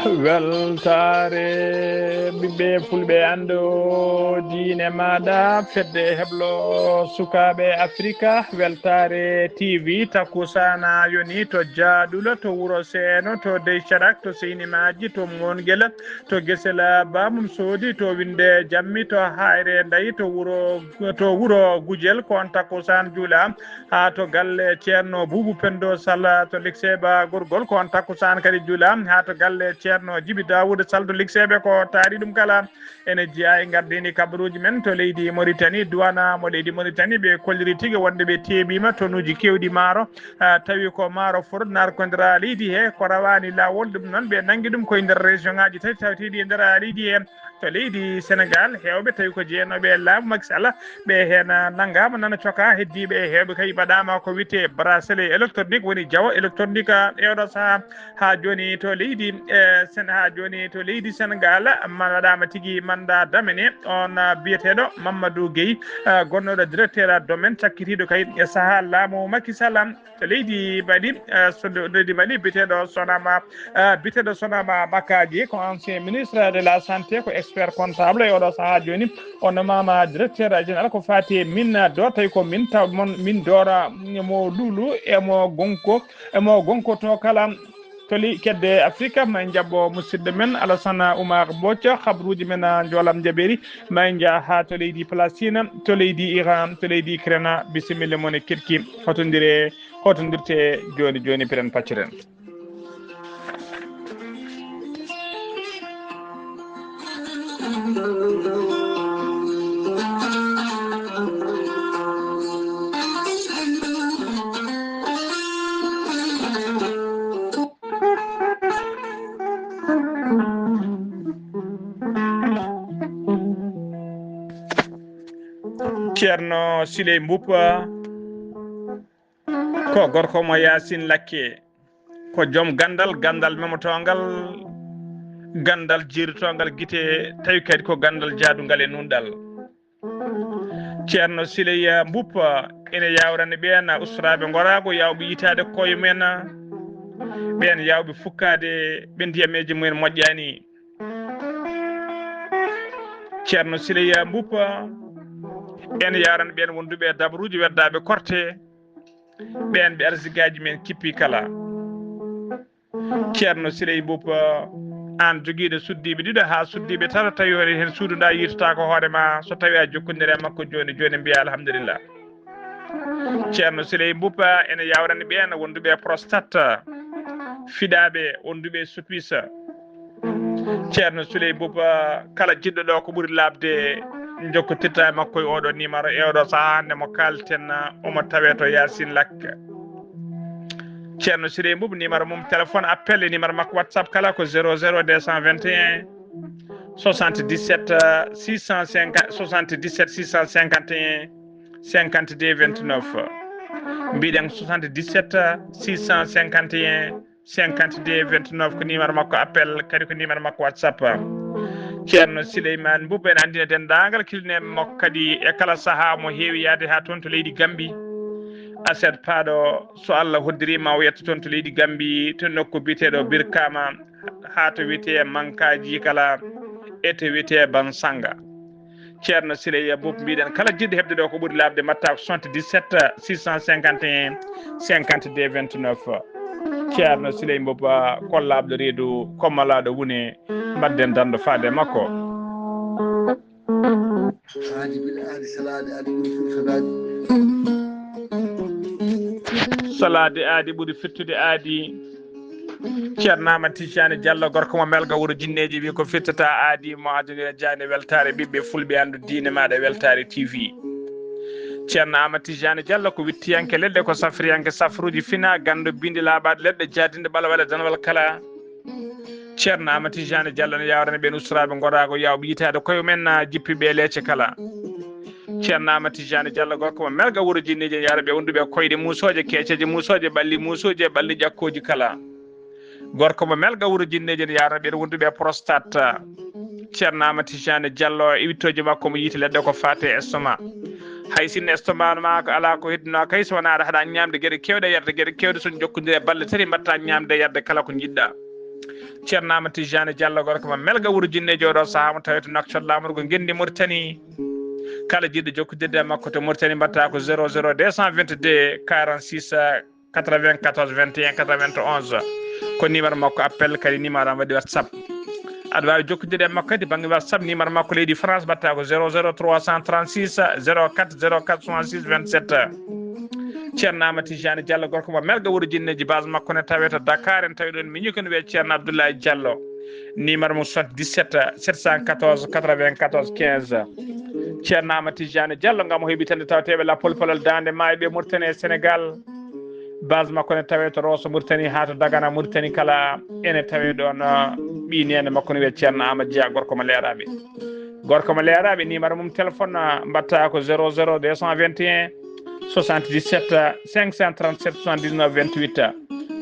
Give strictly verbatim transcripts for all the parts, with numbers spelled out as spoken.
Weltaare ɓiɓɓe fulɓe, anndo diine maaɗa, fedde heblo sukaaɓe Afrika, Weltaare T V, takkusaana yoni to Jaadulo, to Wuro Seeno, to Dey Carak, to Seynimaaji, to Moongel, to Gesel Bamum Soodi, to Winnde Jammi, to Hayre Ndayi, to Wuro, to Wuro Gujel, ko on takkusaan juula. Haa to galle Ceerno Buubu Pendo Sall to Likseeba Gorgol, ko on takkusaan kadi juula. Haa to galle Ceerno Jibi Daawuda Sall to Likseebe, ko taari ɗum kala. Ene jeyaa e ngardini kabaruuji men to leydi Moritani, duwana mo leydi Moritani, ɓe kolliri tigi wonde ɓe teeɓiima tonuuji keewɗi maaro, ah, tawi ko maaro fodde narkondira leydi he, ko rawaani laawol, ɗum noon ɓe nanngi ɗum koye nder région ŋaaji tati tawteeɗi e nder, ah, leydi he. To leydi Senegal, heewɓe tawi ko jeenooɓe e laamu Macky Sall, ɓe heen nanngaama, nana cokaa, heddiiɓe e heewɓe kay mbaɗaama ko wiyetee bracelet électronique, woni jawo électronique, e oɗo sahaa. Haa jooni to leydi, e Sen-, haa jooni to leydi Senegal, man waɗaama tigi mandat d'amener on, ah, biyeteeɗo Mamadou Gueye, ah, gonnooɗo directeur domaine cakkitiiɗo kay e sahaa laamu Macky Sall. To leydi Mali, eh, so, leydi Mali, biteɗo Sonama, eh, biteɗo Sonama Makaji, ko ancien ministre de la Santé, ko expert comptable e oɗo sahaa jooni. O nomama directeur général ko fati e min do, tawi ko min taw mon, min dora mo lulu e mo gonko, e mo gonko to kala. To ley kedde Afrika, ma en jaɓɓo musidɗo men Alassane Oumar Mbodj, habruuji men, ah, njoolam jaɓeeri, ma en njah haa to leydi Palestine, to leydi Iran, to leydi Ukraine. Bisimilla mon e keɗki, hotondire, hotondirte jooni jooni, piren pacciren. Ceerno Siley Mboup ko gorko mo Yaasin Lakke, ko joom ganndal, ganndal memotoongal, ganndal jeeritoongal gite, tawi kadi ko ganndal jaadungal e nunɗal. Ceerno Siley Mboup ene yawrani ɓeen ustoraaɓe ngoraagu, yawɓe yitaade koye men, ɓeen yawɓe fukkaade ɓe ndiyameeji mumen moƴƴaani. Ceerno Siley Mboup ene yawrani ɓeen wonduɓe e dabaruuji weddaaɓe korte, ɓeen ɓe arsigaaji men kippi kala. Ceerno Siley Mboup, aan jogiiɗo suddiiɓe ɗiɗo haa suddiiɓe tato, tawi woni heen suuduɗaa yiytotaako hoore ma, so tawii a jokkondire e makko jooni jooni, mbiya alhamdulillah. Ceerno Siley Mboup ene yawrani ɓeen wonduɓe e prostate, fiɗaaɓe, wonduɓe e soppis. Ceerno Siley Mboup, kala jiɗɗo ɗo ko ɓuri laaɓde, jokkotirta e makko e oɗo numéro, e oɗo sahaa nde mo kalten, omo tawee to Yaasin Lakke. Ceerno Siley Mboup, numéro mum téléphone, appel e numéro makko WhatsApp kala ko zéro zéro deux cent vingt et un soixante-dix-sept six cent cinquante, soixante-dix-sept six cent cinquante et un cinquante-deux vingt-neuf. Mbiɗen soixante-dix-sept six cent cinquante et un cinquante-deux vingt-neuf ko numéro makko appel, kadi ko numéro makko WhatsApp. Ceerno Sileyman Mboup ene anndina denndaangal kilneeɓe makko kadi e kala sahaa mo heewi yahde haa toon to leydi Gambi. Aset Paaɗo, so Allah hoddiri ma o yetto toon to leydi Gambi, to nokku biyeteeɗo Birkama, haa to wiyetee Mankaaji kala, e to wiyetee Bansanga. Ceerno Siley Mboup, mbiɗen kala jiɗɗo heɓde ɗo ko ɓuri laaɓde, mbaɗta ko soixante-dix-sept six cent cinquante et un cinquante-deux vingt-neuf. Ceerno Siley Mboup, kollaaɗo reedu, kommalaaɗo wune, mbaɗden danndo faade e makko. Aadi bil aadi, salaade aadi ɓuri firtodaade. Salaade aadi ɓuri firtude aadi. Ceerno Amadou Tijani Diallo, gorko mo Melga, wuro Jinneeji, wi ko firtata aadi mo adunira jaani weltaare ɓiɓɓe fulɓe, anndu diine maaɗa, Weltaare T V. Ceerno Amadou Tijani Diallo ko wittiyanke leɗɗe, ko safriyanke safruuji fina, ganndo bindi laaɓaade leɗɗe, jaadinde ɓalwale danwal kala. Ceerno Amadou Tijani Diallo ne yawrani ɓeen ustoraaɓe ngoraago, yawɓe yitaade koye men, na jippi ɓe leece kala. Ceerno Amadou Tijani Diallo, gorko mo Melga, wuro Jinneeji, ne yawra ɓe wonduɓe koyɗe muusooje, keeceeje muusooje, ɓalli muusooje, ɓalli ƴakkooji kala. Gorko mo Melga, wuro Jinneeji, ne yawra ɓe wonduɓe prostate. Ceerno Amadou Tijani Diallo e wittooji makko mo yiite leɗɗe ko faate e estomac. Hay sinno estomac ma ko alaa ko heddinoo kay, so wonaa aɗa haɗa ñaamde geɗe keewɗe, yarde geɗe keewɗe, so jokkondire balɗe tati, mbaɗta ñaamde yarde kala ko njiɗɗa. Ceerno Amadou Tijani Diallo, gorko mo Melga, wuro Jinneeji, oo ɗoo sahaa mo tawee to Nouakchott, laamorgo ngenndi Mauritanie. Kala jiɗɗo jokkondirde e makko to Mauritanie, mbaɗtaa ko zéro zéro deux cent vingt-deux quarante-six quatre-vingt-quatorze vingt et un quatre-vingt-onze. Ko numéro makko appel, kadi numéro am waɗi WhatsApp. Aɗa waawi jokkondirde e makko kadi bannge WhatsApp, numéro makko leydi France, mbaɗtaa ko zéro zéro trois cent trente-six zéro quatre zéro quatre soixante-six vingt-sept. Ceerno Amadou Tijani Diallo, gorko mo Melga, wuro Jinneeji, base makko ne tawee to Dakar. En tawi ɗoon miñi ko ne wiyee Ceerno Abdoulaye Diallo. Numéro mum soixante-dix-sept sept cent quatorze quatre-vingt-quatorze quinze. Ceerno Amadou Tijani Diallo, ngam o heɓitande tawteeɓe lappol palol daande maayo ɓe Mauritanie e Sénégal. Base makko ne tawee to Rosso Mauritanie haa to Dagana Mauritanie kala, ene tawee ɗoon, uh, ɓii neene makko ne wiyee Ceerno Amadou Dia, gorko mo Leeraaɓe. Gorko mo Leeraaɓe, numéro mum téléphone, uh, mbaɗtaa ko zéro zéro deux cent vingt et un soixante-dix-sept cinq cent trente-sept soixante-dix-neuf vingt-huit.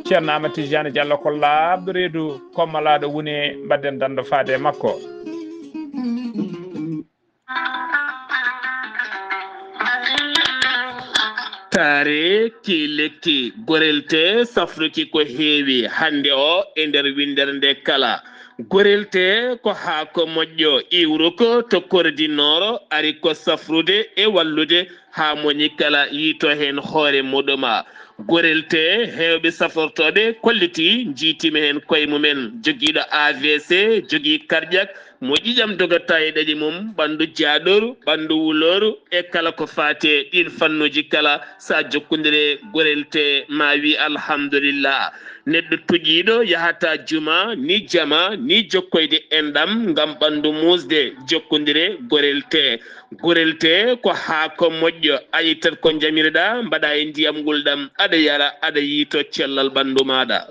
Ceerno Amadou Tijani Diallo ko laaɓɗo reedu, ko malaaɗo wune, mbaɗden danndo faade e makko. Taare ki lekki, gorelte safruki ko heewi hannde o e nder winndere nde kala. Gorelte ko haako moƴƴo, iwruko to Kore di Nooro, ari ko safrude e wallude haa moñi kala yiito heen hoore muɗuma. Gorelte heewɓe safortooɓe kolliti, njiitima heen koye mumen, jogiiɗo A V C, jogii cardiaque, mo ƴiƴam dogata e ɗaɗi mum, ɓanndu jaaɗooru, ɓanndu wulooru, e kala ko faati e ɗiin fannuuji kala, so a jokkondire Gorelte, ma wi alhamdulillah. Neɗɗo tuƴiiɗo yahata juma, ni jama, ni jokkoyde enɗam ngam ɓanndu muusde, jokkondire Gorelte. Gorelte ko haako moƴƴo, a ittat ko njamirɗa, mbaɗa e ndiyam ngulɗam, aɗa yara, aɗa yiito cellal ɓanndu maaɗa.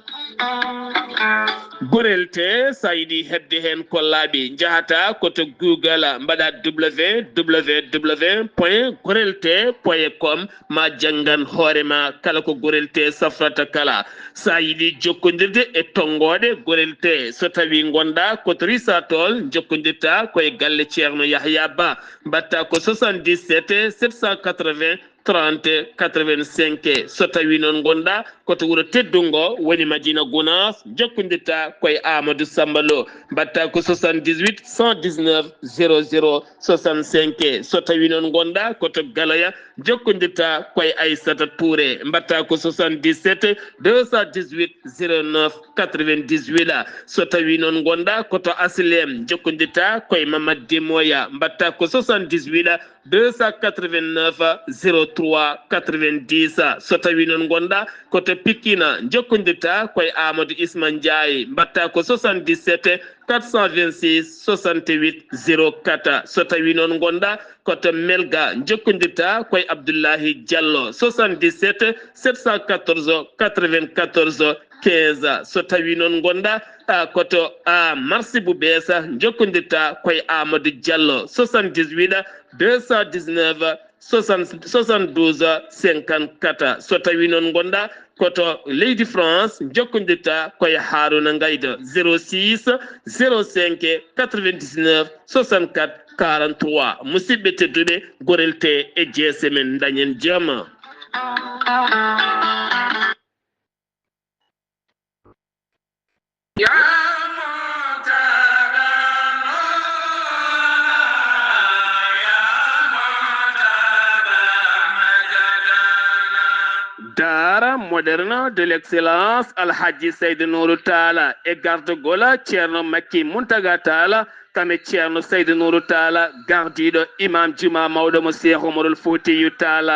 Gorelte, so a yiɗi heɓde heen ko laaɓi, njahata ko to Google, mbaɗa W W W point gorelte point com, ma janngan hoore ma kala ko Gorelte safrata kala. So a yiɗi jokkondirde e tonngooɗe Gorelte, so tawii ngonɗa ko to Risatol, njokkondirta ko e galle Ceerno Yahya Ba, mbaɗta ko soixante-dix-sept sept cent quatre-vingts trente quatre-vingt-cinq. So tawii noon ngonɗa ko to wuro teddungo, woni Madina Gunaas, njokkondirta ko e Amadou Samba Lo, mbaɗta ko soixante-dix-huit cent dix-neuf zéro zéro soixante-cinq. So tawii noon ngonɗa ko to Galoya, njokkondirta ko e Aissata Touré, mbaɗta ko soixante-dix-sept deux cent dix-huit zéro neuf quatre-vingt-dix-huit. So tawii noon ngonɗa ko to Aslem, njokkondirta ko e Mamad Demoya, mbaɗta ko soixante-dix-huit deux cent quatre-vingt-neuf zéro trois quatre-vingt-dix. So tawii noon ngonɗa ko to Pikine, njokkondirta ko e Amadou Isma Ndiaye, mbaɗta ko soixante-dix-sept quatre cent vingt-six soixante-huit zéro quatre. So tawii noon ngonɗa ko to Melga, njokkondirta ko e Abdoulahi Diallo, soixante-dix-sept sept cent quatorze quatre-vingt-quatorze quinze. So tawii noon ngonɗa, a, ko to, a, Marsi bu Beesa, njokkondirta ko e Amadou Diallo, soixante-dix-huit deux cent dix-neuf soixante, soixante-douze cinquante-quatre. So tawii noon ngonɗa ko to leydi France, njokkondirta ko e Haruna Ngaydo, zéro six zéro cinq quatre-vingt-dix-neuf soixante-quatre quarante-trois. Musidɓe tedduɓe, Gorelte e jeese men, ndañen jam. Daara moderne de l'excellence Alhaji Seydou Nourou Tall e gardagol Ceerno Makki Muntaga Tall, kam e Ceerno Seydou Nourou Tall, gardiiɗo imam juma mawɗo mo Cheikh Oumarul Foutiyou Tall.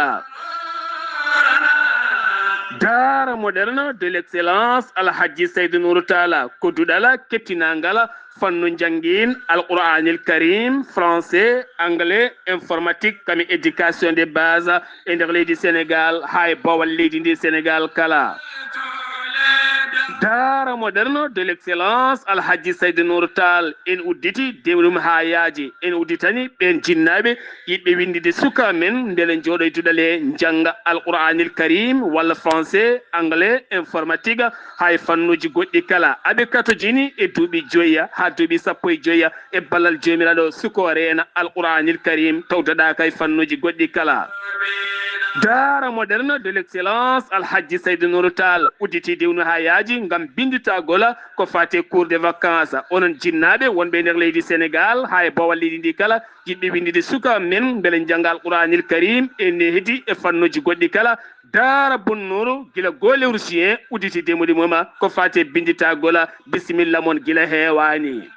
Daara moderne de l'excellence Alhaji Seydou Nourou Tall ko duɗal kettinangal fannu njangin Alqur'anil Karim, français, anglais, informatique, kam e éducation de base e nder leydi Sénégal, haa e bowal leydi ndi Sénégal kala. Daara moderne de l'excellence Alhaji Seydou Nourou Tall, en udditi dewɗum haa yaaji, en udditani ɓeen jinnaaɓe yiɗɓe winndide suka men, mbele njooɗo e duɗal he njannga Alqur'anil Karim walla français, anglais, informatique, haa e fannuuji goɗɗi kala. Aɓe katojini e duuɓi joyi haa duuɓi sappo e joyi e ballal Joomiraaɗo, suka o reena Alqur'anil Karim, tawtoɗaaka e fannuuji goɗɗi kala. Daara moderne de l'excellence Alhajji Saydu Nuuru Taal udditi diwnu haa yaaji ngam binnditagol ko faati cours de vacances. Onon jinnaaɓe wonɓe e nder leydi Senegaal haa e boowal leydi ndi kala, jiɗɓe winndide suka men mbele njannga Alquraanil Karim e nehdi e fannuuji goɗɗi kala, Daara Bunnuuru gila goo lewru juin udditi demude mum ko faati binnditagol. Bisimilla mon gila heewaani.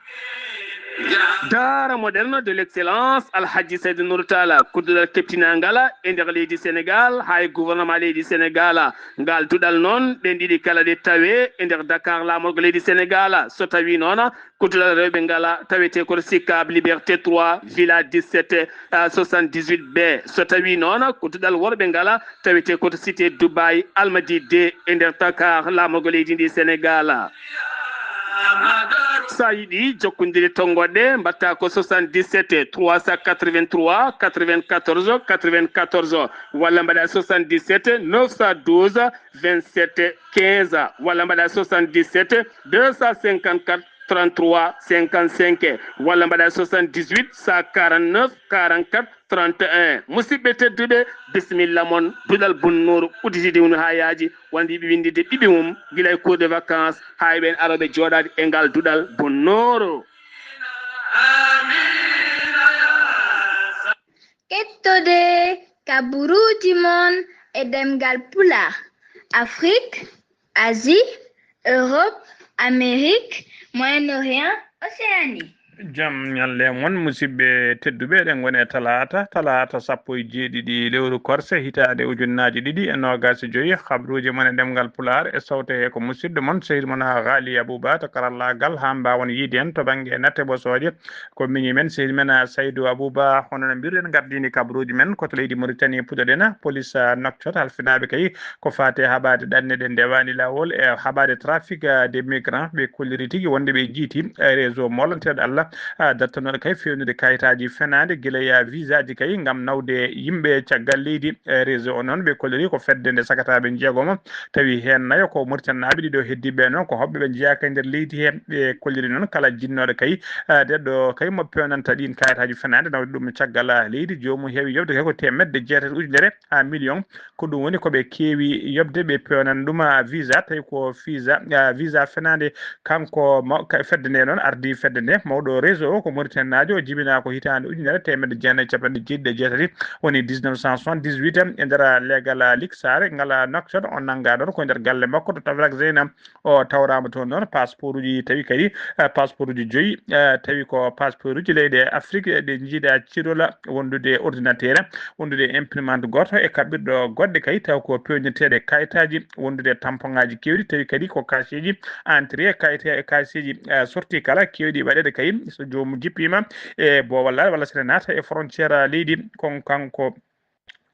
Daara moderne de l'excellence Alhajji Saydu Nuuru Taal, kuddungal keptinangal e nder leydi Senegaal haa e gouvernement leydi Senegaal. Ngal duɗal noon ɓen ɗiɗi kala ɗe tawe e nder Dakar laamorgo leydi Senegaal. So tawi noon kuddungal rewɓe ngal tawete koto Sicap Liberté trois Villa dix-sept, ah, soixante-dix-huit B. So tawi noon kuddungal worɓe ngal tawete koto cité Dubaï Almadi deux e nder Dakar laamorgo leydi ndi Senegaal. Sa yiɗi jokkondire tonngoɗe, mbatta ko soixante-dix-sept trois cent quatre-vingt-trois quatre-vingt-quatorze quatre-vingt-quatorze, walla mbaɗa soixante-dix-sept neuf cent douze vingt-sept quinze, walla mbaɗa soixante-dix-sept deux cent cinquante-quatre trente-trois cinquante-cinq, walla mbaɗa soixante-dix-huit cent quarante-neuf quarante-quatre trente et un. Musidɓe tedduɓe, bisimilla mon, duɗal Bunnuuru udditi diwnu haa yaaji, wonde yiɗi winnditde ɓiɓɓe mum gila e cours de vacances haa e ɓeen arooɓe jooɗaade e ngal duɗal Bunnuuru. Kettode kaburuuji mon e ɗemngal Pulaar, Afrique, Asie, Europe, Amérique, Moyen-Orient, Océanie. Jam ñalle mon, musidɓe tedduɓe, eɗen ngoni e talaata, talaata sappo e jeeɗiɗi lewru korse, hitaande ujunnaaji ɗiɗi e noogaas e joy. Habruuji mon e ɗemngal Pulaar e sawte he ko musidɗo mon, sehil mon Haali Abuba to karallaagal, haa mbaawon yiide en to bannge natte bosooje. Ko miñi men, sehil men Saydu Abuba, hono no mbiruɗen, ngardiini kabruuji men ko to leydi Mauritanie puɗoɗen. Police, ah, Nouakchott halfinaaɓe kay ko faati e haɓaade ɗanne ɗe ndewaani laawol e haɓaade trafic, ah, des migrants. Ɓe kolliri tigi wonde ɓe jiiti, eh, réseau mollanteeɗo Allah, ah, dartanooɗo kay feewnude kayitaaji fenaande gila e visa ji kay ngam nawde yimɓe caggal leydi. Eh, réseau o noon ɓe kolliri ko fedde nde sagataaɓe njeegomo, tawi heen nayo ko Mauritanie naaɓe, ɗiɗo heddiiɓe noon ko hoɓɓe ɓe njeyaa kay nder leydi he. Ɓe kolliri noon kala jinnooɗo kay, ah, ɗeɗo kay mo peewnanta ɗiin kayitaaji fenaande nawde ɗum caggal, ah, leydi, joomum heewi yoɓde kay ko teemedde jeetati ujunere haa million. Ko ɗum woni ko ɓe keewi yoɓde, ɓe peewnana ɗum, ah, visa, tawi ko visa, ah, visa fenaande. Kanko maw-, ka-, fedde nde noon, ardii fedde nde, mawɗo réseau o ko Mauritanie naajo, o jibinaa ko hitaande ujunere teemedde jeenayi e capanɗe jeeɗiɗi e jeetati, woni dix-neuf cent soixante-dix-huit, e nder leegal Liksare ngal Nouakchott. O nanngaa ɗoon ko e nder galle makko to Tafrak Zeynam. O tawraama toon noon passeport uji, tawi kadi, eh, passeport uji joyi, eh, tawi ko passeport uji leyɗe Afrique, eh, ɗe njiidaa cirola wondude ordinateur, wondude imprimante gooto e kaɓirɗo goɗɗe kay, taw ko peewnirteeɗe kayitaaji, wondude tampoŋaaji keewɗi, tawi kadi ko kasiyeeji entrée e kayite-, e kasiyeeji, eh, sortie kala keewɗi waɗeede kay. So joomum jippiima e boowal laaɗe walla so ene naata e frontière leydi, kon kanko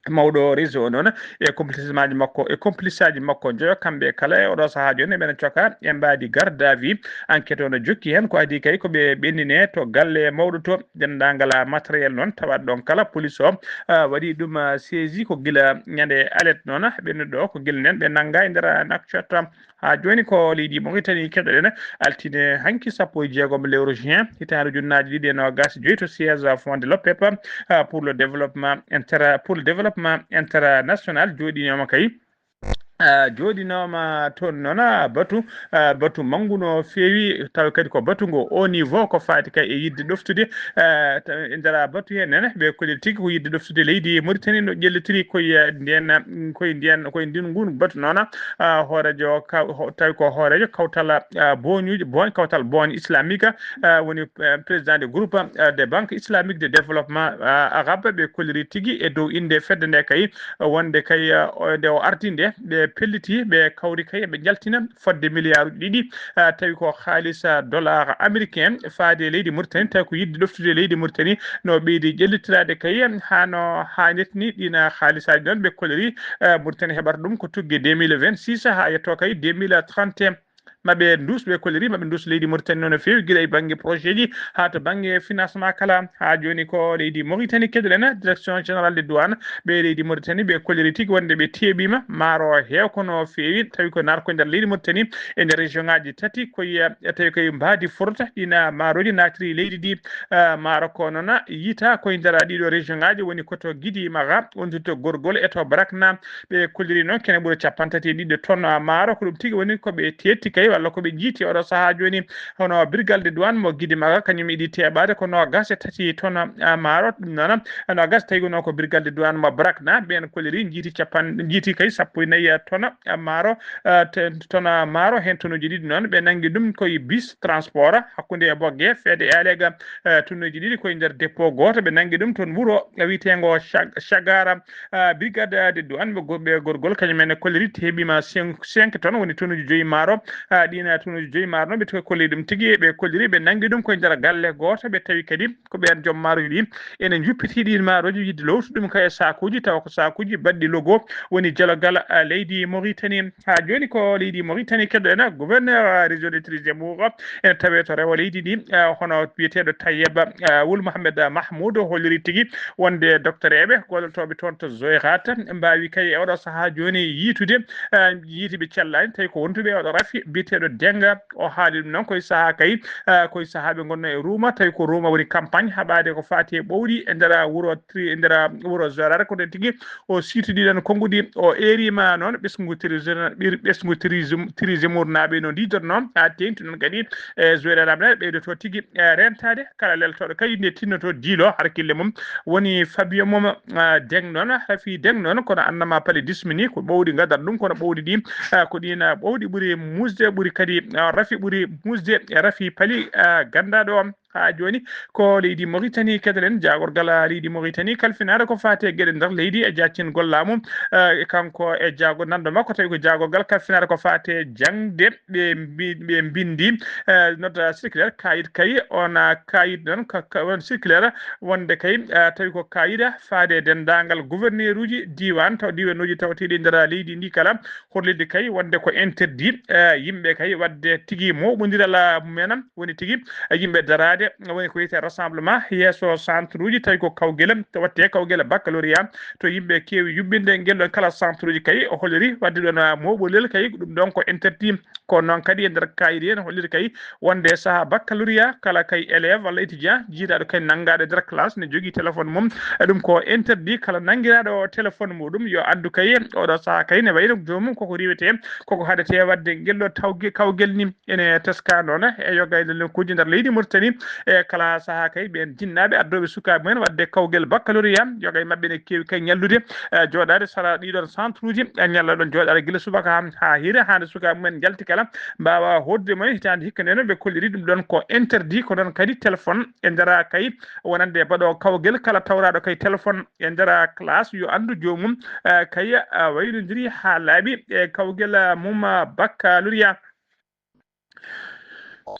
mawɗo réseau o noon e complice maaji makko, e complice aji makko njoyo, kamɓe kala e oɗo sahaa jooni ɓe ne coka e mbaadi garde à vue. Enquête o no jokki heen, ko adii kay ko ɓe ɓennine to galle mawɗo to. Denndaangal matériel noon tawat ɗon kala, police o, ah, waɗi ɗum, ah, saisi ko gila ñande alet noon. Ɓennuɗo ko gila nden ɓe nannga e nder Nouakchott. Haa jooni ko leydi Mauritanie keɗoɗen, altine hanki sappo e jeegom lewru juin, hitaande ujunnaaji ɗiɗi e noogaas e joy to siège Fonds de l'OPEP, ah, pour le développement inter-, pour le développement international jooɗinooma kay. Ah, jooɗinooma toon noon, ah, batu, ah, batu manngu no feewi, tawi kadi ko batu ngo haut niveau ko faati kay e yiɗde ɗoftude, ah, ta-, e nder batu heen nene, ɓe kolliri tigi ko yiɗde ɗoftude leydi Mauritanie no ƴellitiri ko e ndeen, mm, ko e ndeen, ko e ndin ngun batu noon, ah, hooreejo kaw-, ho-, tawi ko hooreejo kawtal, ah, booñuuji, booñ, kawtal booñ islamique, ah, woni, eh, président de groupe, eh, de banque islamique de développement, ah, arabe. Ɓe kolliri tigi e dow innde fedde nde kay, wonde kay, eh, o, nde o ardi nde, ɓe pelliti, ɓe kawri kay, ɓe jaltina fodde miliyaaruuji ɗiɗi, ah, tawi ko haalis, ah, dollar américain faade e leydi Mauritanie, tawi ko yiɗde ɗoftude leydi Mauritanie, no ɓeydi ƴellitiraade kay, haa no haanirta ni. Ɗiin haalisaaji noon ɓe kolliri, eh, Mauritanie heɓata ɗum ko tugge deux mille vingt-six haa yetto kay deux mille trente et un. maɓe nduus, ɓe kolliri maɓe nduus leydi Mauritanie noon no feewi, gila e bannge projet ji haa to bannge financement kala. Haa jooni ko leydi Mauritanie kedoɗen, direction générale de douane, ɓe leydi Mauritanie ɓe kolliri tigi wonde ɓe teeɓiima maaro heew ko no feewi, tawi ko naata ko nder leydi Mauritanie e nder région ngaji tati, ko yiya tawi koye mbaadi forta ɗina maaroji naatiri leydi ndi. Ah, maaro ko noon yita koye nder ɗiɗo région ngaji woni ko to Gidi Maga, wondude to Gorgol e to Brakna. Ɓe kolliri noon kene ɓura capanɗe tati e ɗiɗi tonnes maaro, ko ɗum tigi woni ko ɓe teetti kay walla ko ɓe jiiti oɗo sahaa jooni. Hono brigade de douane mo Gidi Maga, kañum iɗi teeɓaade ko noogas e tati tonnes, ah, maaro. Ɗum noon noogas tawi ko noon ko brigade de douane mo Brakna, ɓeen kolliri jiiti capan-, jiiti kay sappo e nayi tonnes, ah, maaro, ah, te-, tonnes maaro, heen tonnes uji ɗiɗi noon ɓe nanngi ɗum koye bus transport hakkunde e Bogge feede Elega, ah, tonnes uji ɗiɗi koye nder dépôt gooto, ɓe nanngi ɗum toon wuro wiyeteengo Chag-, Chagara. Ah, brigade de douane ɓe go-, ɓe Gorgol, kañum en kolliri heɓiima cinq, cinq tonnes, woni tonnes uji joyi maaro. Ah, ɗiin tonnes uji joyi maaro noon, ɓe to-, kolliri ɗum tigi, ɓe kolliri, ɓe nanngi ɗum koye nder galle gooto, ɓe tawi kadi ko ɓeen joom maaroji ɗi ene njuppiti ɗiin maaroji, yiɗde lowtu ɗum kay e saakuuji, tawa ko saakuuji baɗɗi logo, woni jalogal, ah, leydi Mauritanie. Haa jooni ko leydi Mauritanie keɗoɗen, gouverneur, ah, région de Tirizembourg, ene tawee to rewo leydi ndi, ah, hono biyeteeɗo Tayeb, ah, Wul Mohamed Mahmoud, holliri tigi wonde doktoreeɓe gollotooɓe toon to Zoyrat mbaawi kay e oɗo sahaa jooni yiitude, ah, yiiti ɓe cellaani, tawi ko wontuɓe e oɗo rafi biyeteeɗo Denga. O haali ɗum noon koye sahaa kay, ah, koye sahaa ɓe ngonno e ruuma, tawi ko ruuma woni campagne haɓaade ko faati e ɓowɗi e nder wuro Tri-, e nder wuro Zoyrat, ko ɗon tigi o siitodiɗen konnguɗi, o eeriima noon ɓesngu Tirizem-, ɓir-, ɓesngu Tirizem-, Tirizemurnaaɓe no ndiidornoo, haa teeŋti noon kadi e Zoyrat naɓe ɓeydoto tigi, e, reentaade kala leltooɗo kadi nde tinnoto diilo harkille mum. Woni Fabio Moma, ah, Deng noon, Rafi Deng noon, kono annama pale dismini ko ɓowɗi gadata ɗum, kono ɓowɗi ɗi, ah, ko ɗiin, ah, ɓowɗi ɓuri muusde, ɓuri kadi, ah, rafi ɓuri muusde e rafi pali, ah, gandaaɗo o. Haa jooni ko leydi Mauritanie keɗoɗen, jaagorgal, ah, leydi Mauritanie kalfinaade ko faati e geɗe nder leydi e jaccingol laamu, ah, e kanko e jaago nanndo makko, tawi ko jaagorgal kalfinaade ko faati e jaŋde, ɓe mbi-, ɓe mbindi, eh, nota circulaire, kayit kay, on, ah, kayit noon, ka, ka, on circulaire wonde kay, ah, tawi ko kayit faade e denndaangal gouverneur uji diiwaan, taw diiwanuuji tawteeɗi e nder leydi ndi kala, hollirde kay wonde ko interdit, eh, yimɓe kay waɗde tigi mooɓondiral, ah, mumen, woni tigi, eh, yimɓe daraade, woni ko wiyetee rassemblement yeeso centre uji, tawi ko kawgel, to waɗte kawgel baccalauréat, to yimɓe keewi yuɓɓinde ngel ɗon kala centre uji kay, o holliri waɗde ɗon, ah, mooɓolel kay, ɗum ɗon ko interdit. Ko noon kadi e nder kayit en holliri kay wonde e sahaa baccalauréat, kala kay élève walla étudiant jiitaaɗo kay nanngaade e nder classe ne jogii téléphone mum, e ɗum ko interdit. Kala nanngiraaɗo téléphone muɗum yo addu kay oɗo sahaa kay ne wayno joomum koko riiwetee, koko haɗetee waɗde ngel ɗo tawge-, kawgel ni. Ene teska noon e yoga e nokkuuji nder leydi Mauritanie, e kala sahaa kay ɓeen jinnaaɓe addooɓe sukaaɓe mumen waɗde kawgel baccalauréat, yoga e maɓɓe ne keewi kay ñallude, e jooɗaade sara ɗii ɗoon centre uji, e ñalla ɗoon jooɗaade gila subaka haa, haa hiira, haa nde sukaaɓe mumen njalti kala mbaawa hootde mumen. Hitaande hikka ndee noon ɓe kolliri ɗum ɗoon ko interdit, ko noon kadi téléphone e nder kay wonande baɗoowo kawgel, kala tawraaɗo kay téléphone e nder classe yo anndu joomum, eh, kay, eh, waynondiri haa laaɓi e kawgel, eh, mum, eh, baccalauréat.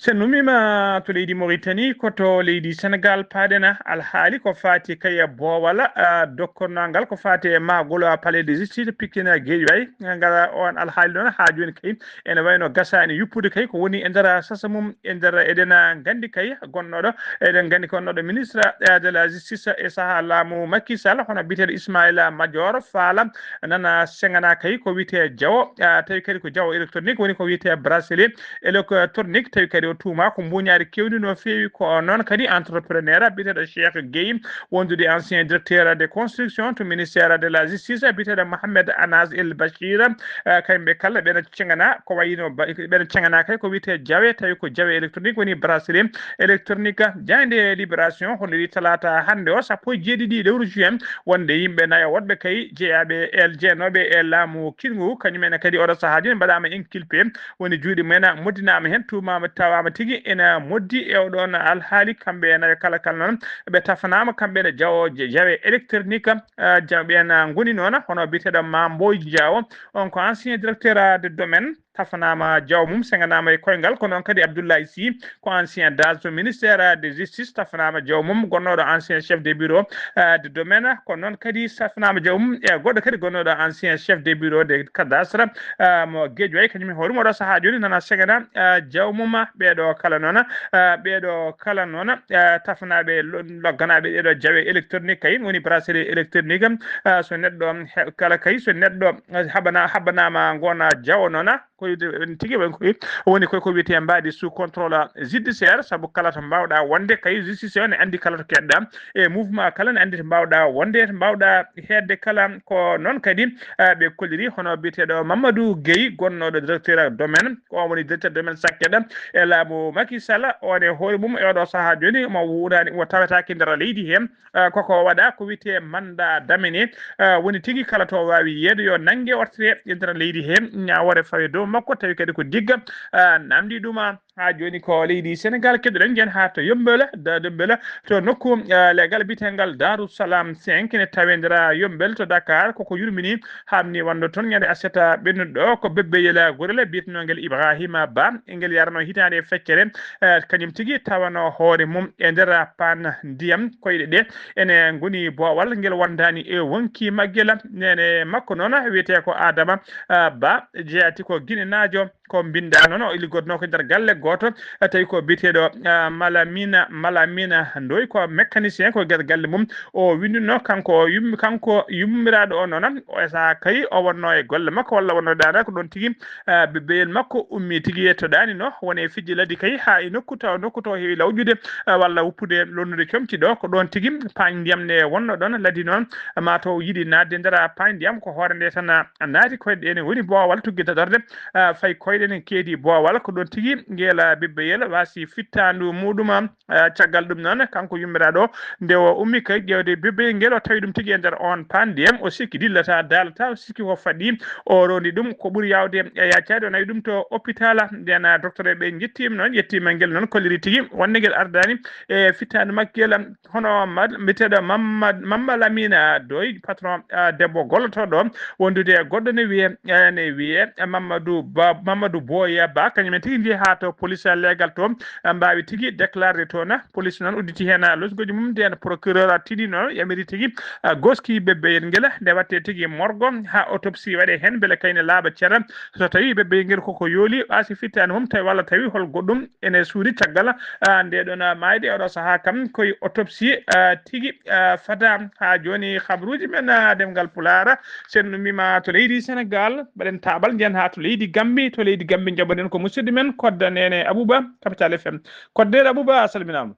So en numiima to leydi Mauritanie, ko to leydi Sénégal paaɗen, alhaali ko faati kay e boowal, ah, dokkornangal ko faati e mahgol, ah, palais de justice pikkina Guédiawaye. Ngal on alhaali noon haa jooni kay ene wayno gasaani yuppude kay ko woni e nder sasa mum. E nder eɗen nganndi kay gonnooɗo, eɗen nganndi ko gonnooɗo ministre, eh, de la justice e sahaa laamu Macky Sall, hono biyeteeɗo Ismaïla Madior Fall, nana seŋana kay ko wiyetee jawo, ah, tawi kadi ko jawo électronique, woni ko wiyetee bracelet électronique, tawi kadi o tuuma ko mbuuñaari keewndi no feewi. Ko noon kadi entrepreneur biyeteeɗo Cheikh Gueye, wondude ancien directeur de construction to ministère de la justice, biyeteeɗo Mohamed Anas El Bachir, eh, kamɓe kala ɓeɗa ceŋana ko wayno ba-, ɓeɗa ceŋana kay ko wiyetee jawe, tawi ko jawe électronique, woni bracelet électronique. Jaaynde Libération holliri talaata hannde o, sappo e jeeɗiɗi lewru juin, wonde yimɓe nayo woɗɓe kay jeyaaɓe e jeenooɓe e laamu kiɗngu, kañum en kadi oɗo sahaa jooni mbaɗaama inculpé, woni juuɗe mumen moddinaama heen, tuumaama tawaama tigi ena moddi e oɗoon alhaali. Kamɓe e nayo kala kala noon ɓe tafanaama, kamɓe ene jawo je-, jawe électronique, ah, jaw-, ɓeen ngoni noon hono biyeteeɗo Mamboy Diawo, on ko ancien directeur de domaine, tafanaama jaw mum, seŋanaama e koyngal. Ko noon kadi Abdoulaye Sy, ko ancien dage to ministère de justice, tafanaama jaw mum, gonnooɗo ancien chef de bureau, eh, de domaine. Ko noon kadi tafanaama jaw mum e goɗɗo kadi gonnooɗo ancien chef de bureau de cadastre, eh, mo Guédiawaye, kañum e hoore mum oɗo sahaa jooni nana seŋana, eh, jaw mum. Ɓeeɗo kala noon, eh, ɓeeɗo kala noon, eh, tafanaaɓe lo-, logganaaɓe ɗeeɗo jawe électronique kay, woni bracelet électronique, eh, so neɗɗo he-, kala kay, so neɗɗo, eh, haɓana-, haɓanaama ngoona jawo noon, ko wiyde en tigi woni ko, woni koy ko wiyetee mbaadi sous contrôle judiciaire, sabu kala to mbaawɗaa wonde kay justice o ne anndi kala to keɗɗaa, e mouvement kala ne anndi to mbaawɗaa wonde, to mbaawɗaa heedde kala. Ko noon kadi, eh, ɓe kolliri hono biyeteeɗo Mamadou Guèye, gonnooɗo directeur domaine, ko on woni directeur domaine Sakkeɗa e laamu Macky Sall, on e hoore mum e oɗo sahaa jooni mo wuurani, mo tawetaake nder leydi heen. Eh, koko waɗa ko wiyetee mandat d'amener, eh, woni tigi kala to waawi yeedo yo nannge wartire e nder leydi heen, ñaawoore fawe dow makko, tawi kadi ko digga, eh, namdi ɗuma. Haa jooni ko leydi Senegal keɗoɗen, njen haa to Yombele, da Yombele, to nokku, eh, legal bitengal Darou Salam cinq ne tawendira Yombele to Dakar, koko yurmini, hamni wonde toon ñande aset ɓennuɗo ko bebbeyel gorel biyetenogel Ibrahima Ba, ngel yarano hitaande e feccere, eh, kañum tigi tawano hoore mum e nder paan ndiyam, koyɗe ɗe ene ngoni boowal, ngel wondaani e wonki maggel. Nene makko noon wiyetee ko Adama, eh, Ba, jeyaati ko Ginenaajo. Ko mbinnda noon, o liggodnoo ko nder galle gooto, eh, tawi ko biyeteeɗo, eh, Malamina, Malamina Ndoy, ko mécanicien, ko nder galle mum o winndunoo. Kanko yum-, kanko yummiraaɗo o noon, o sahaa kay o wonnoo e golle makko, walla wonnoo daanaka ko ɗoon tigi, eh, be-, beyel makko ummii tigi yettodaani no woni e fijji ladde kay haa e nokku, tawa nokku to heewi lawƴude, eh, walla woppude lonnude comci ɗo, ko ɗoon tigi paañ ndiyam ne wonnoo ɗoon. Ladde noon, ma to yiɗi naatde nder paañ ndiyam, ko hoore nde tan, ah, naati, koyɗe ɗe ne woni boowal tuggi dadorde, ah, fayi koyɗe ne keedi boowal, ko ɗoon tigi ngel, ah, bebbeyel waasi fittaandu muɗum. Ah, caggal ɗum noon, kanko yummiraaɗo, nde o ummi kay ƴeewde bebbeyel ngel, o tawi ɗum tigi e nder on paan ndiyam, o sikki dillataa, daalataa, o sikki ko faɗɗi, o rondi ɗum, ko ɓuri yaawde e yaacaade, o nawi ɗum to hôpital. Nden, ah, docteur ɓe njettiima noon, yettiima ngel noon, kolliri tigi wonde ngel ardaani e fittaandu maggel. Hono Mad-, mbiyeteeɗo Mamad-, Mamma Lamina Doy, patron, ah, debbo gollotooɗo wondude e goɗɗo ne wiyee, eh, ne wiyee Mamadou Ba, Mamadou Boya Ba, kañum en tigi njehi haa to police legal to, ah, mbaawi tigi déclarde toon. Police noon udditi heen, ah, losgooji mum, nden procureur tini noon yamiri tigi, ah, goski bebbeyel ngel, nde watte tigi morgo haa autopsie waɗe heen, mbele kayne laaɓa cera. So tawi bebbeyel ngel koko yooli, ɓaasi fittaani mum, tawi walla tawi hol goɗɗum ene suuɗi caggal, ah, nde ɗon, ah, maayde oɗo sahaa kam koye autopsie, ah, tigi, ah, fada. Haa jooni habruuji men, ah, ɗemngal Pulaar, sen ummima to leydi Senegal, mbaɗen taaɓal njen haa to leydi Gambi. To leydi Gambi njaɓoɗen ko musidɗo men Kodda Nene Abouba, Capital F M. Kodda Nene Abouba, a salminaama.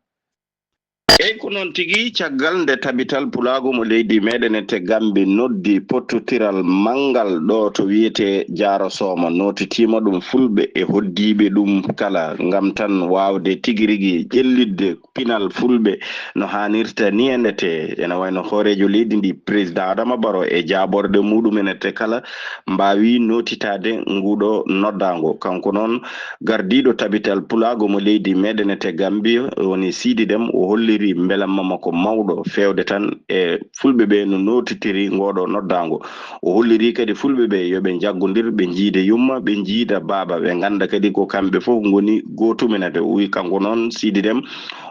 Eyi, ko noon tigi, caggal nde Tabital Pulaagu mo leydi meɗen e te Gambi noddi pottotiral manngal ɗo to wiyetee Jaara Sooma, nootitiima ɗum fulɓe e hoddiiɓe ɗum kala, ngam tan waawde tigi rigi ƴellitde pinal fulɓe no haanirta ni. E ndete ene wayno hooreejo leydi ndi, président Adama Barrow, e jaaborɗe muɗum en e te kala, mbaawi nootitaade nguɗo noddaango. Kanko noon, gardiiɗo Tabital Pulaagu mo leydi meɗen e te Gambi, woni Siidi Dem, o holliri mbelamma makko mawɗo feewde tan e fulɓe ɓe no nootitiri ngoɗo noddaango. O holliri kadi fulɓe ɓe yo ɓe njaggondir, ɓe njiida yumma, ɓe njiida baaba, ɓe ngannda kadi ko kamɓe fof ngoni gootuminete. O wi kanko noon, Siidi Dem,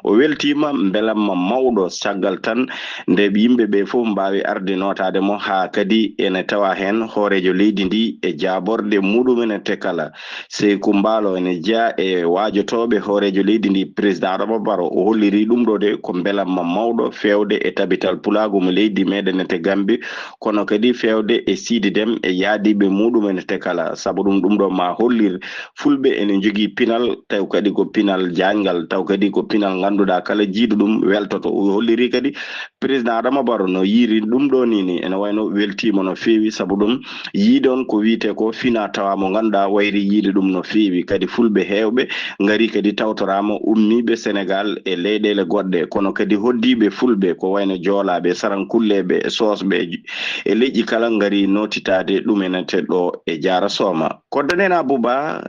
o weltiima mbelamma mawɗo, caggal tan nde yimɓe ɓe fof mbaawi arde nootaade mo, haa kadi ene tawa heen hooreejo leydi ndi e jaaborɗe muɗum en e te kala. Seyku Mbaalo ene jeyaa e waajotooɓe hooreejo leydi ndi, président Adama Barrow. O holliri ɗum ɗo de ko mbelamma mawɗo feewde e Tabital Pulaagu mo leydi meɗen e te Gambi, kono kadi feewde e Siidi Dem e yaadiiɓe muɗum en e te kala. Sabu ɗum, ɗum ɗo ma hollir fulɓe ene njogii pinal, taw kadi ko pinal jaañngal, taw kadi ko pinal ngannduɗaa kala jiiɗo ɗum weltoto. O holliri kadi président Adama Barrow no yiiri ɗum ɗo ni, ni ene wayno weltiima no feewi, sabu ɗum yiide on ko wiyetee ko fina tawa mo ngannduɗaa wayri yiide ɗum no feewi. Kadi fulɓe heewɓe ngari kadi tawtoraama ummiiɓe Senegal e leyɗeele goɗɗe, kono kadi hoddiiɓe fulɓe ko wayno joolaaɓe, sarankulleeɓe, soosɓe e leƴƴi kala ngari nootitaade ɗum en e te ɗo e Jaara Sooma. Kodda Nene Abouba,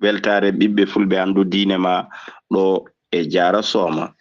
weltaare ɓiɓɓe fulɓe anndu diine ma ɗo e Jaara Sooma.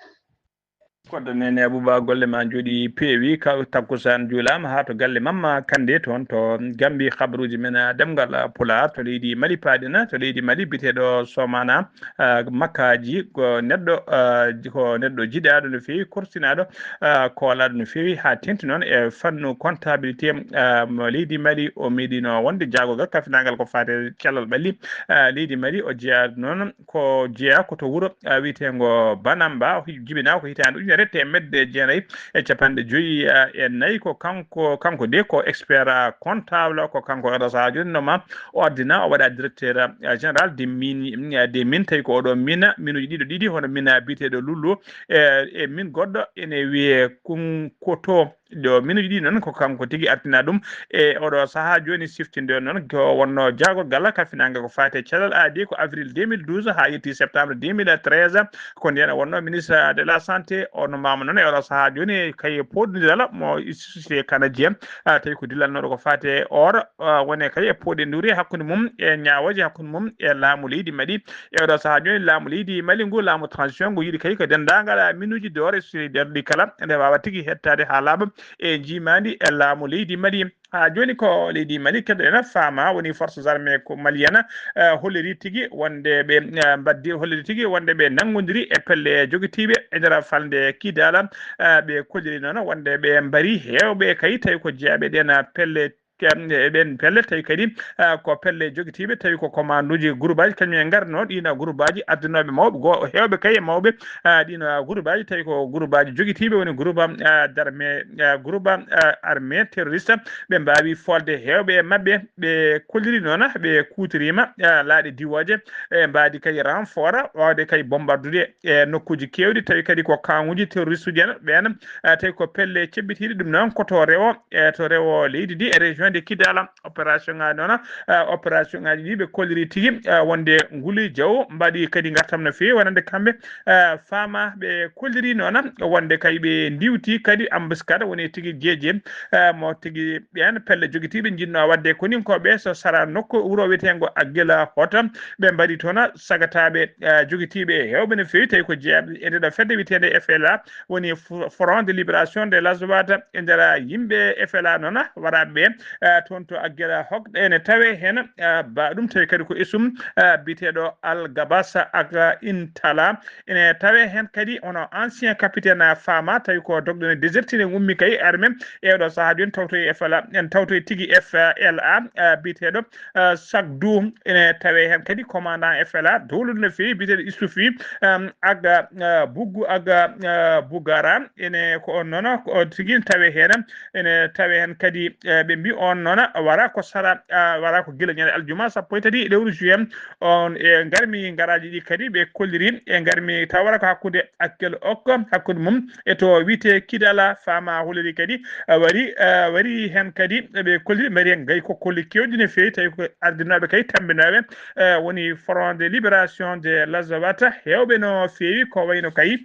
Koddo nene Abouba, golle ma jooɗi peewi, ka takkusaan juulaama haa to galle Mamma Kande toon to Gambi. Habaruuji men, ah, ɗemngal, ah, Pulaar to leydi Mali paaɗen, to leydi Mali biyeteeɗo Somana, ah, Makkaaji ko neɗɗo, ah, ji-, ko neɗɗo jiɗaaɗo no feewi, korsinaaɗo, ah, koolaaɗo no feewi, haa teeŋti noon e fannu comptabilité, ah, mo leydi Mali. O meeɗino wonde jaagorgal kafinaangal ko faati e cellal ɓalli, ah, leydi Mali. O jeyaa noon ko jeyaa ko to wuro, ah, wiyeteengo Banamba, hi-, jibinaa ko hitaande ujunere teemedde jeenayi e capanɗe joyi, ah, e nayi. Ko kanko, kanko de ko expert, ah, comptable, ko kanko oɗo sahaa jooni no ma o addina, o waɗa directeur, ah, général des mines, ah, des mines, tawi ko oɗo mina, minuuji ɗiɗo ɗiɗi, hono mina biyeteeɗo Lullu, e, e min goɗɗo ene wiyee Kunkoto. Ɗo minuuji ɗi noon ko kanko tigi artina ɗum e oɗo sahaa jooni. Siftinde noon ko wonno jaagorgal kafinaange ko faati e cellal aadi ko avril deux mille douze haa yetti septembre deux mille treize. Ko ndeen o wonno ministre de la santé. O no maama noon e oɗo sahaa jooni kay e pooɗondiral mo société canadien, ah, tawi ko dillalnooɗo ko faati e or, ah, woni kay e pooɗondiral hakkunde mum e ñaawooje hakkunde mum e laamu leydi Mali. E oɗo sahaa jooni laamu leydi Mali ngu, laamu transition ngu yiɗi kay ko denndaangal, ah, minuuji doore siri nder ɗi kala nde waawa tigi hettaade haa laaɓa e njiimaandi e laamu leydi Mali. Haa jooni ko leydi Mali keɗoɗen faama woni forces armées ko malienne, eh, holliri tigi wonde ɓe, eh, mbaddi, holliri tigi wonde ɓe nanngondiri e pelle jogitiiɓe e nder falnde Kidala, eh, ɓe kolliri noon wonde ɓe mbari heewɓe kay tawi ko jeyaaɓe ɗeen pelle, em, e ɗeen pelle tawi kadi, eh, ko pelle jogitiiɓe tawi ko commandeuji groupe aji kañum en ngarno ɗiin groupe aji addunooɓe mawɓe goo heewɓe kay e mawɓe, eh, ɗiin groupe aji tawi ko groupe aji jogitiiɓe woni groupe, eh, d'armée, eh, groupe, eh, armée terroriste. Ɓe mbaawi folde heewɓe e maɓɓe, ɓe kolliri noon ɓe kuutoriima, eh, laaɗe diwooje, e mbaadi kay renfort waawde kay bombardude e nokkuuji keewɗi, tawi kadi ko kaŋuuji terroriste uji en ɓeen, eh, tawi ko pelle ceɓɓitiiɗe. Ɗum noon ko to rewo, e to rewo leydi ndi e région de Kidala. Opération ŋaaji noon, eh, opération ŋaaji ɗi ɓe kolliri tigi, eh, wonde nguli jaw mbaɗi kadi ngartam no feewi wonande kamɓe, eh, faama ɓe kolliri noon wonde kay ɓe ndiwti kadi embuscade woni tigi jeeje, eh, mo tigi ɓeen pelle jogitiiɓe njinnoo waɗde koninkooɓe so sara nokku wuro wiyeteengo Aguila Hota. Ɓe mbaɗi toon sagataaɓe, eh, jogitiiɓe heewɓe no feewi tawi ko jeyaaɓe e ndeɗo fedde wiyeteende F L A woni Fo-, Front de Libération de l'Azawad. E nder yimɓe F L A noon waraaɓe ɓe, eh, toon to Aguila Hota ene tawee heen, eh, ba ɗum tawi kadi ko isum, eh, biyeteeɗo Al Gabasa Aga Intala. Ene tawee heen kadi hono ancien capitaine, eh, faama tawi ko dogɗo ne désertine ummi kay armée. E oɗo sahaa jooni tawtoyi F L A, en tawtoyi tigi F L A, eh, biyeteeɗo, eh, Sagdu. Ene tawee heen kadi commandant F L A dowluɗo no feewi biyeteeɗo Issoufou, em, Aga, eh, Buggu Aga, eh, Bugara. Ene ko on noon, ko on tigi tawee heen. Ene tawee heen kadi, eh, ɓe mbi on noon wara ko sara, ah, wara ko gila ñande aljuma sappo e tati lewru juin on e ngarmi ngaraaji ɗi kadi ɓe kolliri e ngarmi taw wara ko hakkunde Akel Ok, hakkunde mum e to wiyetee Kidala. Faama holliri kadi, ah, wari, ah, wari heen kadi ɓe kolliri mari en gay ko kolli kewɗi no feewi tawi ko ardinooɓe kay tammbinooɓe, eh, woni Front de Libération de l'Azawad heewɓe no feewi ko wayno kay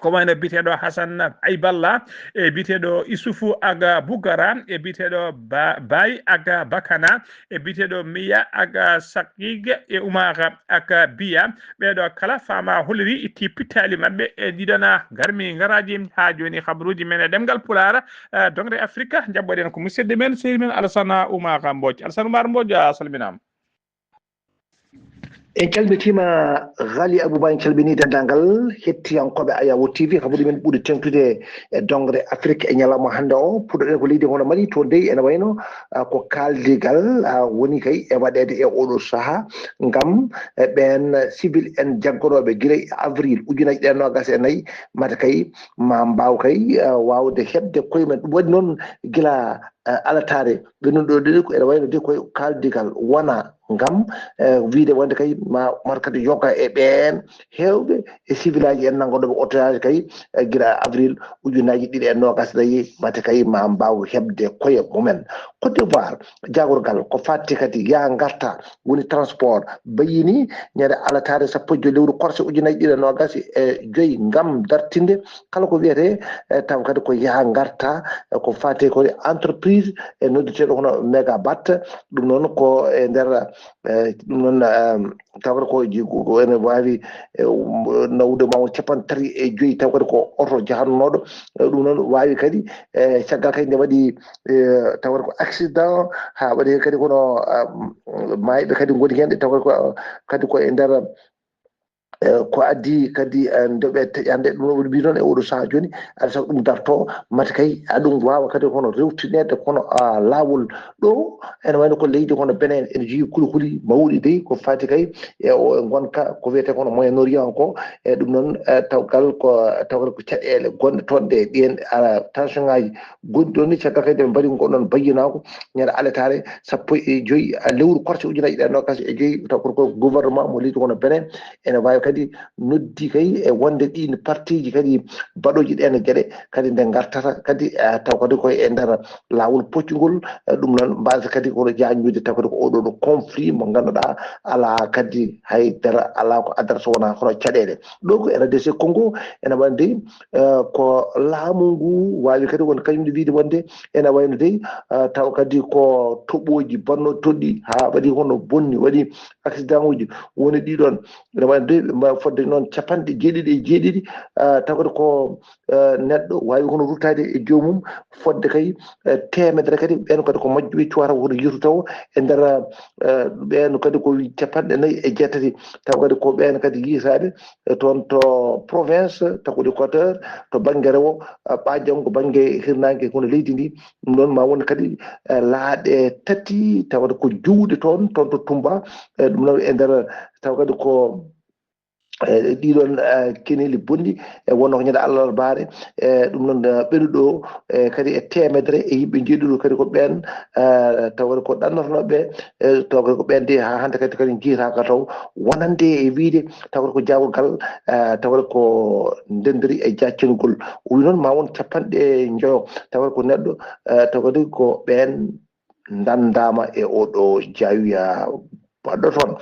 ko wayno biyeteeɗo Hasan Ayballa, e biyeteeɗo Isufu Aga Bugara, e biyeteeɗo Ba-, Baay Aga Bakana, e biyeteeɗo Miya Aga Sakig, e Umar Aga Biya. Ɓeeɗo kala faama holliri itti pittaali maɓɓe e ɗiɗon garmi ngaraaji. Haa jooni habaruuji men e ɗemngal Pulaar, eh, doŋre Afrika, njaɓɓoɗen ko musidɗo men, sehil men Alassane Umar Mbodj. Alassane Umar Mbodj, a salminaama. En calmitiima, Ghali Abouba, en calminii denndaangal hettiyankooɓe Ayawo T V. Habaruuji men ɓuri teeŋtude e doŋre Afrik e ñalawma hannde o. Puɗɗoɗen ko leydi hono Mali, to dey ene wayno, ah, ko kaaldigal, ah, woni kay e waɗeede e oɗo sahaa ngam, eh, ɓeen civil en jaggonooɓe gila e avril ujunaaji ɗiɗi e noogaas e nayi, mata kay ma mbaaw kay, ah, waawde heɓde koye men. Ɗum waɗi noon gila, eh, alataare ɓe nun ɗo ɗiɗi ko ene wayno de koye kaaldigal wona ngam, eh, wiide wonde kay ma markati yoga e ɓeen heewɓe e sivilaaji en nanngonooɓe otoyaaji kay, eh, gila avril ujunaaji ɗiɗi e noogaas nayi, mate kay ma mbaaw heɓde koye mumen. Côte d'Ivoire, jaagorgal ko fatti kadi yaa ngarta woni transport bayini ñande alataare sappo e joy lewru korse ujunaaji ɗiɗi e noogaas e joy ngam dartinde kala ko wiyetee, eh, taw kadi ko yaa ngarta, eh, ko fati ko entreprise e noddeteeɗo hono Megabat. Ɗum noon ko e nder Eh, ɗum noon, eh, tawata ko ji-, ko ene waawi, eh, um, nawde ma won capanɗe tati e joyi, taw kadi ko oto jahannooɗo. Eh, ɗum noon waawi kadi, eh, caggal kadi nde waɗi, eh, tawata ko accident, haa waɗi kadi kono, ah, maayɓe kadi ngoni heen, taw kadi ko, kadi ko e nder, eh, ko addi kadi, eh, nde ɓe teƴande ɗum, no mbiy noon e oɗo sahaa jooni, aɗa sago ɗum darto, mate kay aɗum waawa kadi kono rewtineede kono, ah, laawol. Ɗo ene wayno ko leydi kono Benin, ene jogii kulhuli mawɗi dey, ko fati kay e o, e ngonka ko wiyetee kono Moyen Orient ko, e ɗum noon, eh, tawgal ko, tawgal ko caɗeele gonɗe toon ɗe, ɗiyen, ah, tension ŋaaji gonɗi ɗoon ni, caggal kadi ɓe mbaɗi ngoɗon bayyinaago ñande aletaare sappo e joyi, ah, lewru korse ujunaaji ɗiɗi e noogaas e joyi, taw ko, ko gouvernement mo leydi kono Benin ene waawi kadi noddi kay e wonde ɗiin partiiji kadi baɗooji ɗeen geɗe kadi nde ngartata kadi, eh, taw kadi koye e nder laawol poccungol, eh, ɗum noon mbaasa kadi kono jaajnude taw kadi ko oɗo ɗo conflit mo ngannduɗaa alaa kadi hay dara, alaa ko addata so wonaa kono caɗeele. Ɗo ko R D C Congo ene waɗi, eh, ko laamu ngu waawi kadi won kañum ne wiide wonde ene wayno dey, eh, taw kadi ko toɓooji bonno toɗɗi haa waɗi hono bonni, waɗi accident uji woni ɗi ɗoon. Ene waɗi de, mba-, fodde noon capanɗe jeeɗiɗi e jeeɗiɗi, ah, taw kadi ko, eh, neɗɗo waawi kono ruttaade e joomum, fodde kay, eh, teemedere kadi, ɓeen kadi ko majjuɓe cuwata ko hono yirtu taw e nder, eh, ɓeen kadi ko wi capanɗe nayi e jeetati, taw kadi ko ɓeen kadi yiytaaɓe, eh, toon to province, taw kadi Equateur, to bannge rewo, ah, ɓaa janngo bannge hirnaange kono leydi ndi, ɗum ɗoon ma won kadi, eh, laaɗe tati, tawata ko juuɗe toon, toon to Tumba, eh, ɗum noon e nder, taw kadi ko, eh, ɗiɗon, eh, keneeli bonɗi, e wonno ko ñande alarbaare, eh, ɗum noon, eh, ɓenuɗo, eh, kadi e teemedere e yimɓe jeeɗiɗo kadi ko ɓeen, eh, tawata ko ɗannotonooɓe, eh, taw kadi ko ɓeen de haa hannde kadi, kadi njiytaaka taw wonande e wiyde, taw kadi ko jaagorgal, eh, taw kadi ko ndenndori e jaaccingol. O wi noon ma won capanɗe njoyo, taw kadi ko neɗɗo, eh, taw kadi ko ɓeen ndanndaama e oɗo jaawiya baɗɗo toon.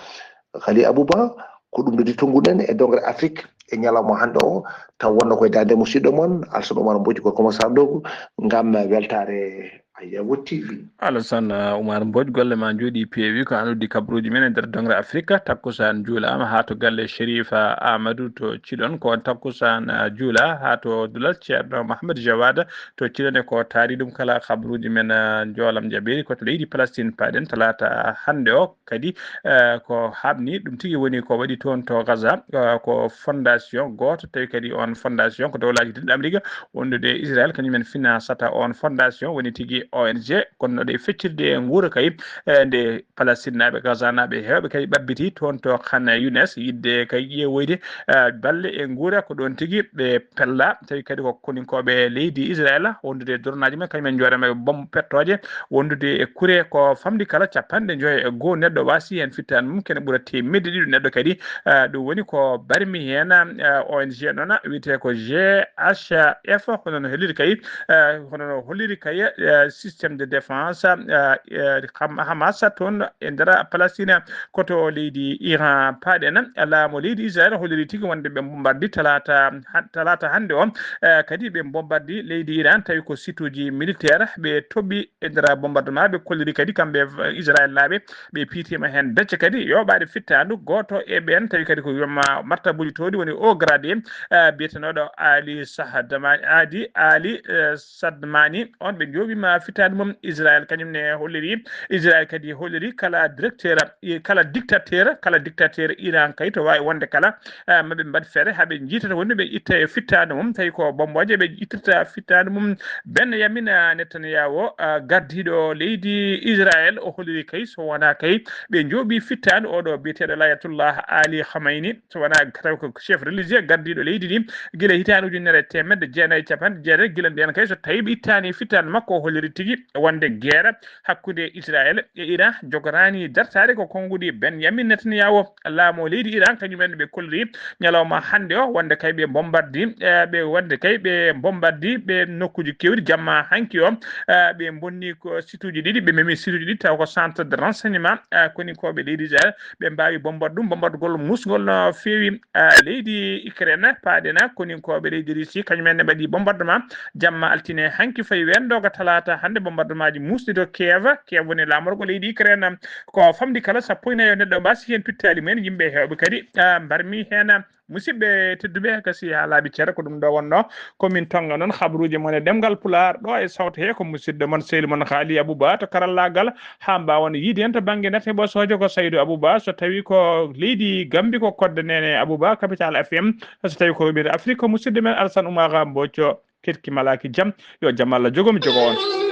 Kali Abouba, ko ɗum ɗo di tonnguɗen e dongre Afrique e ñalawma hannde o, taw wonno koye daande musidɗo mon, Alsan Oumar Mbodji, gorko mo Sarr Dogo, ngam weltaare Ayyawo T V. Alassane, uh, Oumar Mbodj, golle ma njooɗi peewi, ko an uddi kabaruuji men e nder dongre Afrique. Takkusaan juulaama haa to galle Chérif, uh, Amadou to Ciɗon, ko on takkusaan, uh, juula haa to Dulal Ceerno Mohamed Jawada to Ciɗon, e ko taari ɗum kala kabaruuji men, uh, njoolam jaɓeeri, ko to leydi Palestine paaɗen talaata hannde o. Kadi, eh, ko haɓni ɗum tigi woni ko waɗi toon to Gaza, eh, ko fondation gooto, tawi kadi on fondation ko Dowlaaji Denɗi Amerik wondude e Israel, kañum en finansata on fondation, woni tigi O N G, kono ɗe feccirde e nguura kay, eh, nde Palestinnaaɓe, Gazanaaɓe heewɓe kadi ɓabbiti toon to Khan Younes, yiɗde kay ƴeewoyde, eh, balle e nguura, ko ɗoon tigi ɓe pella, tawi kadi ko koninkooɓe leydi Israel wondude e dornaaji men, kañum en njooɗama e bom pettooje, wondude e kure ko famɗi kala capanɗe njoyo e goo neɗɗo waasi heen fittaandu mum, kene ɓura teemedde ɗiɗo neɗɗo kadi. Ah, ɗum woni ko barmi heen, ah, O N G noon wiyetee ko G H F, hono no holliri kay, ah, hono no holliri kay, ah, système de défense, ah, eh, Ham-, Hamas toon e nder Palestine, ko to leydi Iran paaɗen. Laamu leydi Israel holliri tigi wonde ɓe bombardi talaata han-, talaata hannde o, eh, kadi ɓe bombardi leydi Iran, tawi ko situuji militaire ɓe toɓi e nder bombardement. Ɓe kolliri kadi kamɓe, eh, Israel naaɓe, ɓe piitiima heen becce kadi yoɓaade fittaandu gooto e ɓeen, tawi kadi ko wiyama martabuuji towɗi woni haut gradé, eh, biyetenooɗo Ali Sahdamani, Adi Ali, eh, Sadmani, on ɓe njooɓiima fittaandu mum. Israel kañum ne holliri, Israel kadi holliri kala directeur, eh, kala dictateur, kala dictateur Iran kay to waawi wonde kala, eh, maɓe mbaɗ feere haa ɓe njiitata wonde ɓe itta e fittaandu mum, tawi ko bombooje ɓe ittirta fittaandu mum. Benyamin, ah, Netanyahu, ah, gardiiɗo leydi Israel, o holliri kay so wonaa kay ɓe njooɓi fittaandu oɗo biyeteeɗo Layatullah Ali Khamenei, so wonaa taw ko chef religieux gardiiɗo leydi ndi, gila hitaande ujunere e teemedde jeenayi e capanɗe jeetati, gila ndeen kay so tawi ɓe ittaani fittaandu makko, o holliri tigi wonde geera hakkunde Israel e Iran jogoraani dartaade ko konnguɗi Benyamin Netanyahu. Laamu leydi Iran kañum en ɓe kolliri ñalawma hannde o wonde kay ɓe bombardi, eh, ɓe wonde kay ɓe bombardi ɓe nokkuuji keewɗi jamma hanki o, eh, ɓe bonni ko situuji ɗiɗi, ɓe memi situuji ɗiɗi taw ko centre de renseignement, eh, koninkooɓe leydi Israel, ɓe mbaawi bombarde ɗum, bombardegol musngol no feewi. Ah, leydi Ukraine paaɗena koninkooɓe leydi Russie, kañum en ne mbaɗi bombardement jamma altine hanki fayi weendoga talaata Wonde bombardement ji muusɗi to Kiev, Kiev woni laamorgo leydi Ukraine. Ko famɗi kala sappo e nayo neɗɗo mbasi heen pittaali mumen, yimɓe heewɓe kadi, ah, mbarmi heen. Musidɓe tedduɓe, gasi haa laaɓi cer, ko ɗum ɗo wonno. Ko min tonga noon habruuji mon e ɗemngal Pulaar, ɗo e sawto he ko musidɗo mon, sehil mon Haali Abouba to karallaagal, haa mbaawon yiide heen to bannge nate ɓosoojo ko Saydou Abouba, so tawi ko leydi Gambi ko Kodde Nene Abouba, Capital F M, so tawi ko Roɓiire Afrik ko musidɗo men Alsan Oumar Mbocco. Ketki malaaki jam, yo jam Allah jogo mi jogo on.